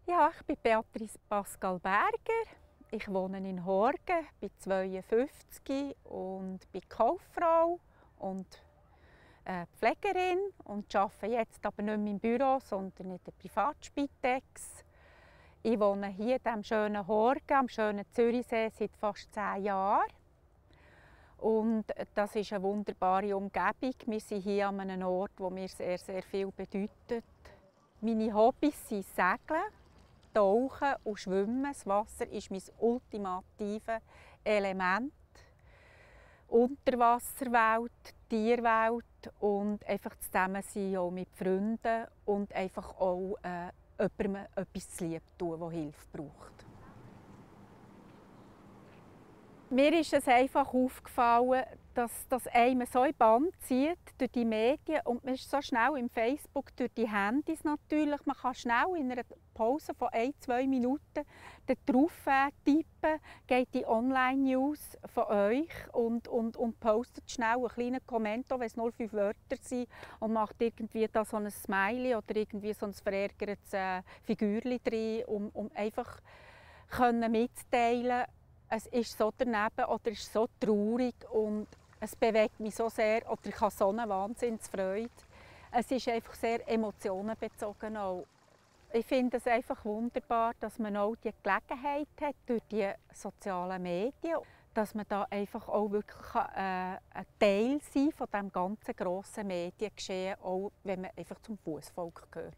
Ja, ich bin Beatrice Pascal Berger. Ich wohne in Horgen, bin 52 und bin Kauffrau und Pflegerin und arbeite jetzt aber nicht mehr im Büro, sondern in der Privatspitex. Ich wohne hier in diesem schönen Horgen, am schönen Zürichsee, seit fast 10 Jahren. Und das ist eine wunderbare Umgebung. Wir sind hier an einem Ort, der mir sehr, sehr viel bedeutet. Meine Hobbys sind Segeln, Tauchen und Schwimmen. Das Wasser ist mein ultimatives Element. Unterwasserwelt, Tierwelt und einfach Zusammensein auch mit Freunden und einfach auch jemandem etwas zu lieb tun, der Hilfe braucht. Mir ist es einfach aufgefallen, dass das einem so in Band zieht durch die Medien und man ist so schnell im Facebook, durch die Handys natürlich. Man kann schnell in einer Pause von 1-2 Minuten drauf tippen, geht die Online-News von euch und postet schnell einen kleinen Kommentar, wenn es nur 5 Wörter sind und macht irgendwie da so ein Smiley oder irgendwie so ein verärgertes Figürchen drin, um einfach mitzuteilen, es ist so daneben oder es ist so traurig und es bewegt mich so sehr oder ich habe so eine Wahnsinnsfreude. Es ist einfach sehr emotionenbezogen auch. Ich finde es einfach wunderbar, dass man auch die Gelegenheit hat durch die sozialen Medien, dass man da einfach auch wirklich ein Teil sein von diesem ganzen grossen Mediengeschehen, auch wenn man einfach zum Fußvolk gehört.